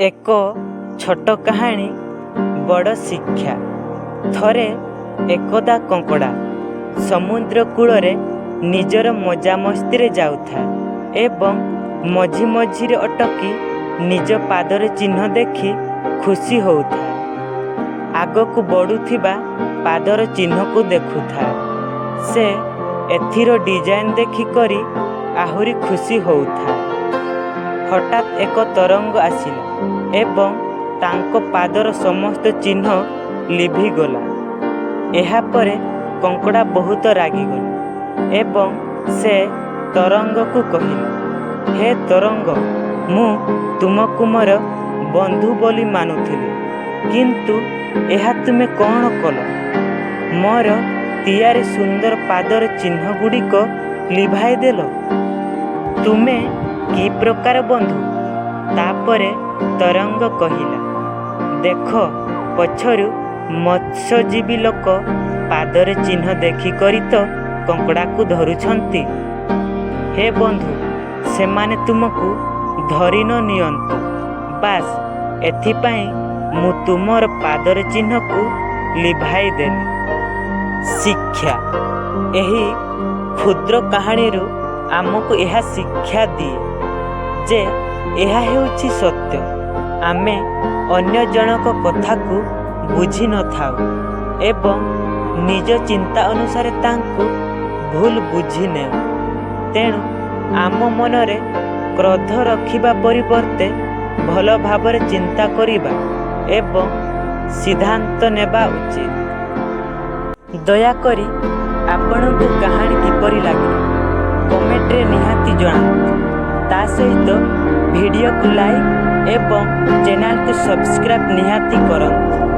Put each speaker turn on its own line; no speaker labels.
ଏକ ଛୋଟ କାହାଣୀ, ବଡ଼ ଶିକ୍ଷା। ଥରେ ଏକଦା କଙ୍କଡ଼ା ସମୁଦ୍ର କୂଳରେ ନିଜର ମଜାମସ୍ତିରେ ଯାଉଥାଏ ଏବଂ ମଝି ମଝିରେ ଅଟକି ନିଜ ପାଦର ଚିହ୍ନ ଦେଖି ଖୁସି ହେଉଥାଏ। ଆଗକୁ ବଢ଼ୁଥିବା ପାଦର ଚିହ୍ନକୁ ଦେଖୁଥାଏ। ସେ ଏଥିର ଡିଜାଇନ୍ ଦେଖି କରି ଆହୁରି ଖୁସି ହେଉଥାଏ। ହଠାତ୍ ଏକ ତରଙ୍ଗ ଆସିଲା ଏବଂ ତାଙ୍କ ପାଦର ସମସ୍ତ ଚିହ୍ନ ଲିଭିଗଲା। ଏହାପରେ କଙ୍କଡ଼ା ବହୁତ ରାଗିଗଲା ଏବଂ ସେ ତରଙ୍ଗକୁ କହିଲା, "ହେ ତରଙ୍ଗ, ମୁଁ ତୁମକୁ ମୋର ବନ୍ଧୁ ବୋଲି ମାନୁଥିଲି, କିନ୍ତୁ ଏହା ତୁମେ କ'ଣ କଲ? ମୋର ତିଆରି ସୁନ୍ଦର ପାଦର ଚିହ୍ନଗୁଡ଼ିକ ଲିଭାଇ ଦେଲ। ତୁମେ କି ପ୍ରକାର ବନ୍ଧୁ?" ତାପରେ ତରଙ୍ଗ କହିଲା, "ଦେଖ, ପଛରୁ ମତ୍ସ୍ୟଜୀବୀ ଲୋକ ପାଦର ଚିହ୍ନ ଦେଖିକରି ତ କଙ୍କଡ଼ାକୁ ଧରୁଛନ୍ତି। ହେ ବନ୍ଧୁ, ସେମାନେ ତୁମକୁ ଧରି ନ ନିଅନ୍ତୁ, ବାସ୍ ଏଥିପାଇଁ ମୁଁ ତୁମର ପାଦର ଚିହ୍ନକୁ ଲିଭାଇ ଦେଲି।" ଶିକ୍ଷା: ଏହି କ୍ଷୁଦ୍ର କାହାଣୀରୁ ଆମକୁ ଏହା ଶିକ୍ଷା ଦିଏ ଯେ ଏହା ହେଉଛି ସତ୍ୟ, ଆମେ ଅନ୍ୟ ଜଣକ କଥାକୁ ବୁଝିନଥାଉ ଏବଂ ନିଜ ଚିନ୍ତା ଅନୁସାରେ ତାଙ୍କୁ ଭୁଲ ବୁଝିନେଉ। ତେଣୁ ଆମ ମନରେ କ୍ରୋଧ ରଖିବା ପରିବର୍ତ୍ତେ ଭଲ ଭାବରେ ଚିନ୍ତା କରିବା ଏବଂ ସିଦ୍ଧାନ୍ତ ନେବା ଉଚିତ। ଦୟାକରି ଆପଣଙ୍କୁ କାହାଣୀ କିପରି ଲାଗିଲା, କମେଣ୍ଟରେ ନିହାତି ଜଣାନ୍ତୁ। ତା ସହିତ ଭିଡ଼ିଓକୁ ଲାଇକ୍ ଏବଂ ଚ୍ୟାନେଲକୁ ସବସ୍କ୍ରାଇବ୍ ନିହାତି କରନ୍ତୁ।